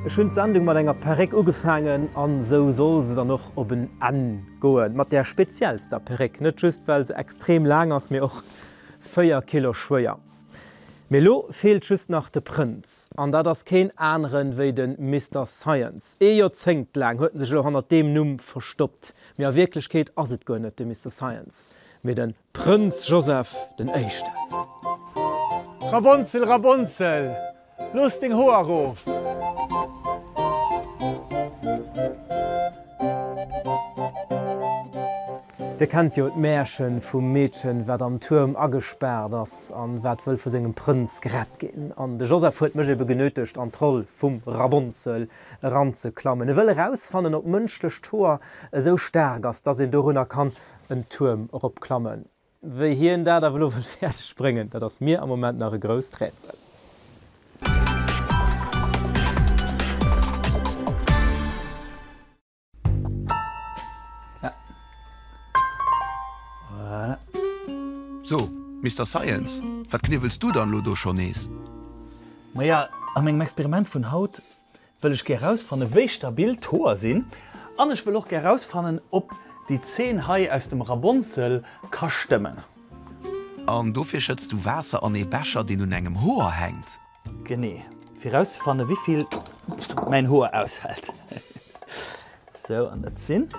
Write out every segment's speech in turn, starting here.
Ech hunn d'Sendung mat enger Perréck ugefaangen an esou soll se dann och op en Enn goen. Mat där speziellster Perréck, net just well se extrem laang ass, mee och 4 Kilo schwéier. Mee elo feelt just nach de Prënz, an dat ass keen aneren wéi de Mister Science. Ee Joerzéngt laang huet en sech elo hannert deem Numm verstoppt, mee a Wierklechkeet ass et guer net de Mister Science, mee de Prënz Joseph den Éischten. Rabonzel, Rabonzel, Looss deng Hoer erof! Dir kennt jo d'Märchen vum Meedchen, wat am Tuerm agespaart ass an wat wëll vu sengem Prënz gerett ginn. An de Joseph huet mech ebe genötegt an d'Roll vum Rabonzel eranzeklammen. E wëll erausfannen, ob mënschlecht Hoer esou staark ass, dass een dorunner kann en Tuerm eropklammen. Wéi hien dat awer elo wëll fäerdeg bréngen, dat ass mir am Moment nach e grousst Rätsel. So, Mister Science, wat kniwwels du dann lo do scho nees? Maja, a mengem Experiment vun haut wëll ech gär rausfannen, wéi stabil d'Hoer sinn an ech wëll och gär rausfannen, ob déi Zeen hei aus dem Rabonzel ka stëmmen. An dofir schëtts du Waasser an ee Becher, deen un engem Hoer hänkt? Genee, fir rauszefannen, wéivill mäin Hoer aushält. Sou, an dat sinn.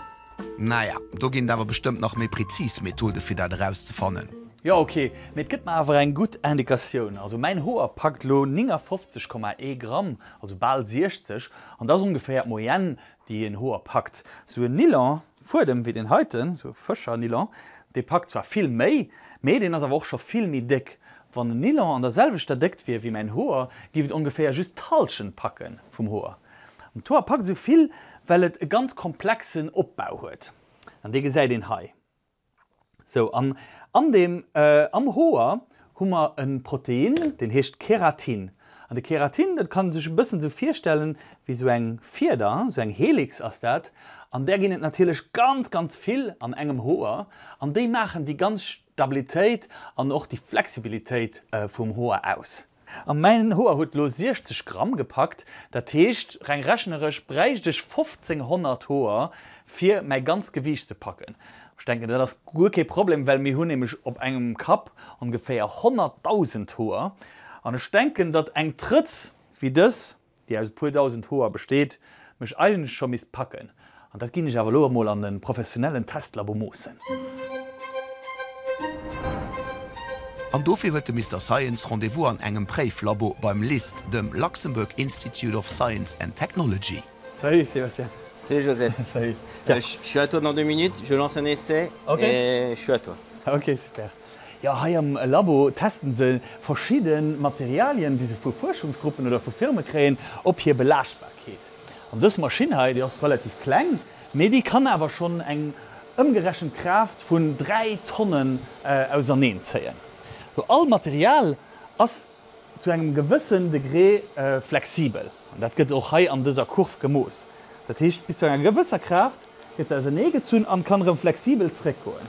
Naja, do ginn et awer bestëmmt nach méi prezis Methode fir dat erauszefannen. Jo ok, mee et gëtt mer awer eng gutt Indikatioun. Also mäin Hoer packt lo 59,1 Gramm, also bal 60, an dat ass ongeféier d'Moyenne déi en Hoer packt. Sou en Nylon Fuedem wéi deen heiten, sou e Fëscher Nylon, dee packt zwar vill méi, mee deen ass awer och scho vill méi déck. Wann en Nylon an der selwechter Déckt wier wéi mäin Hoer, giff et ongeféier just d'Halschent packe vum Hoer. An d'Hoer packt esou vill, well et e ganz komplexen Opbau huet. An dee gesäit een hei. Sou, an an deem, am Hoer hu mer e Protein, deen heescht Keratin. An de Keratin, dat kann ee sech e bëssen esou virstellen, wéi esou eng Fieder, esou eng Helix ass dat. An där ginn et natierlech ganz, ganz vill an engem Hoer. An déi maachen déi ganz Stabilitéit an och déi Flexibilitéit vum Hoer aus. A mäin Hoer huet lo 60 Gramm gepackt, dat heescht reng rechneresch bräicht ech 1500 Hoer fir mäi ganzt Gewiicht ze packen. Ech denken dat ass guer kee Problem, well mir hunn nämlech op engem Kapp ongeféier 100.000 Hoer an ech denken datt eng Trëtz wéi dës déi aus e puer dausend Hoer besteet, mech eigentlech scho misst packen. An dat ginn ech awer elo emol an e professionellen Testlabo moossen. An dofir huet de Mister Science Rendez-vous an engem Préiflabo beim LIST, dem Luxembourg Institute of Science and Technology. Salut Sébastien. Salut Joseph. Salut. Je suis à toi dans deux minutes, je lance un essai et je suis à toi. Ok, super. Jo, hei am Labo testen se verschidde Materialien, déi se vu Fuerschungsgruppen oder vu Firme kréien, op hir Belaaschtbarkeet. An dës Maschinn hei, déi ass relativ kleng, mee déi kann awer schonn eng ëmgerechent Kraaft vun 3 Tonnen auserneen zéien. All Material ass zu engem gewëssen Degré flexibel, an dat gëtt och hei an dëser Kurv gemooss. Dat heescht, bis zu enger gewësser Kraaft gëtt se ausernee gezunn an kann erëm flexibel zréckgoen.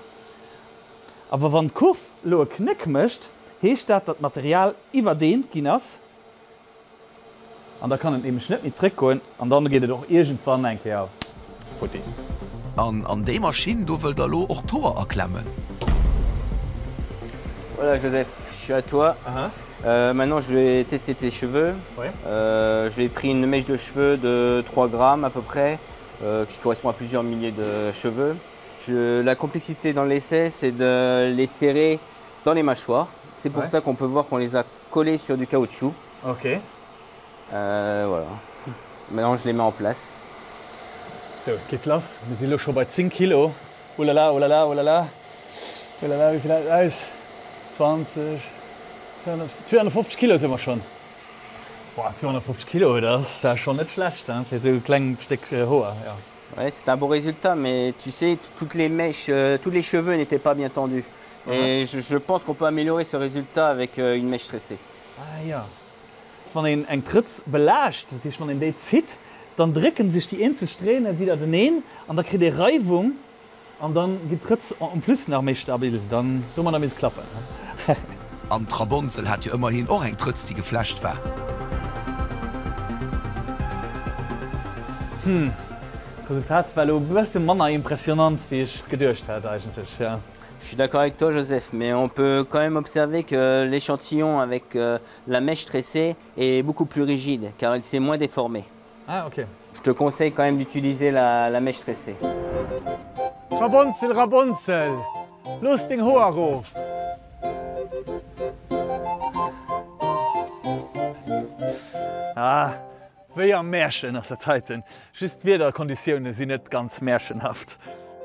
Awer wann d'Kurv elo e Knéck mécht, heescht dat, datt d'Material iwwerdeent ginn ass an da kann et nämlech net méi zréckgoen an dann geet et och iergendwann eng Kéier futti. An an déi Maschinn do wëllt der elo och d'Hoer aklemmen? Voilà Joseph, je suis à toi. Maintenant je vais tester tes cheveux. J'ai pris une mèche de cheveux de 3 grammes à peu près, qui correspond à plusieurs milliers de cheveux. La complexité dans l'essai, c'est de les serrer dans les mâchoires. C'est pour ouais. ça qu'on peut voir qu'on les a collés sur du caoutchouc. Ok. Euh, voilà. Maintenant, je les mets en place. Sou, et geet lass. Mir si lo scho bei 10 Kilo. Oulala, oulala, oulala. Oulala, wéi vill hält et aus? 20, 250 Kilo si mer schonn. Boah, 250 Kilo, dat ass schonn net schlecht, hein, fir esou e klengt Stéck Hoer, jo. Ouais, c'est un beau résultat, mais tu sais, toutes les mèches, euh, tous les cheveux n'étaient pas bien tendus. Et je, je pense qu'on peut améliorer ce résultat avec euh, une mèche tressée. Ah ja. Wann een eng Trëtz belaascht, dat heescht wann een déi zitt, dann drécken sech déi eenzel Strähne widderteneen an da kritt ee Reiwung an dann gitt d'Trëtz en plus nach méi stabil. Dann domadder misst klappen. An d'Rabonzel hat jo ëmmerhin och eng Trëtz déi geflecht war. Hm, d'Resultat war elo e bësse manner impressionnant wéi ech geduecht hat eigentlech, jo. Je suis d'accord avec toi Joseph, mais on peut quand même observer que l'échantillon avec la mèche tressée est beaucoup plus rigide car il s'est moins déformé. Ah ok. Je te conseille quand même d'utiliser la, la mèche tressée. Rabonzel, Rabonzel, looss deng Hoer erof! Ah, wéi am Märchen ass dat heiten, just d'Wiederkonditioune sinn net ganz märchenhaft.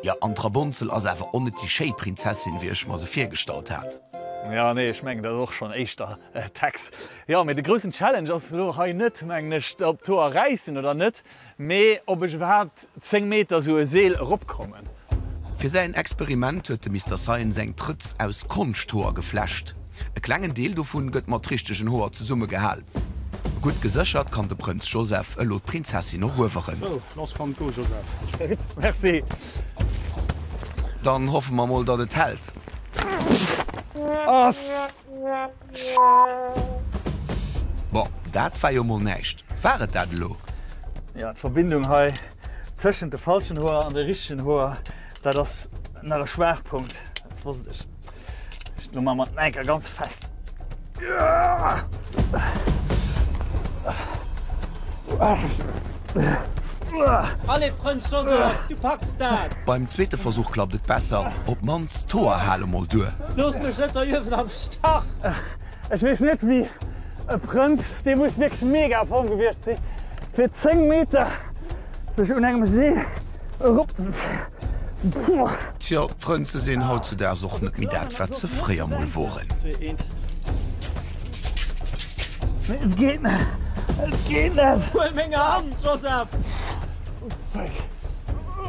Jo, an d'Rabonzel ass awer och net déi schéi Prinzessin, wéi ech mer se virgestallt hat. Jo, nee, ech mengen, dat ass och schonn éischter Tex. Jo, mee de groussen Challenge ass elo hei net, mengen ech, ob d'Hoer räissen oder net, mee ob ech iwwerhaapt 10 Meter sou e Seel eropkommen. Fir säin Experiment huet de Mister Science eng Trëtz aus Konschthoer geflecht. E klengen Deel dovun gëtt mat richtegen Hoer zesummegehal. Gutt geséchert kann de Prënz Joseph elo d'Prinzessin erueweren. Sou, lass kann et goen, Joseph. Merci. Dann hoffe mer mol, datt et hält. Bon, dat war jo mol näischt. War et dat elo? Jo, d'Verbindung hei tëschent de falschen Hoer an de richtegen Hoer, dat ass nach e Schwaachpunkt. Dat wosst ech. Elo maache mer et eng Kéier ganz fest. Allez Prënz Joseph, du packs dat! Beim zweete Versuch klappt et besser, op d'mannst d'Hoer hale mol duer. Looss mech net hei uewen am Stach! Ech weess net wéi e Prënz, dee muss wierklech mega a Form gewiescht sinn, fir 10 Meter sech un engem Seel erop ze zéien. Tjo, d'Prënze sinn hautzudaags och net méi dat, wat se fréier mol woren. Nee, et geet net! Et geet net! Huel meng Hand, Joseph!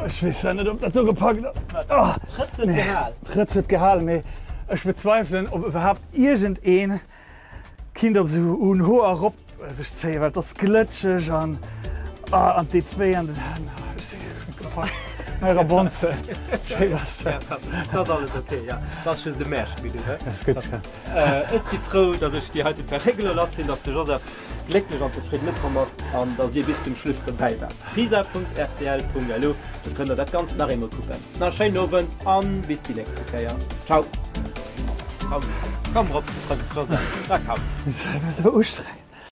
Ech weess ja net, ob dat do gepackt ass. D'Trëtz huet gehal. D'Trëtz huet gehal, mee ech bezweifelen, ob iwwerhaapt iergendeen Kinnt op sou un Hoer rop sech zéien, well et ass glëtscheg an an et deet wéi an den Hänn. Ech si gepackt. Hei Rabonzel, schéi bass de. Dat ass alles ok, ja. Dat ass just e Märchen, wéi du hä? Dat ass gutt, ja. Ech si frou, dass ech déi heite Perréck elo lass sinn, dass de Joseph glécklech an zefridden ukomm ass an dass dir bis zum Schluss dobäi waart. Pisa.rtl.lu, do kënnt der dat Ganzt nach eemol kucken. Na, schéinen Owend an bis déi nächste Kéier. Ciao! Komm, komm rop, Prënz Joseph, na komm. Dat ass esou ustrengend.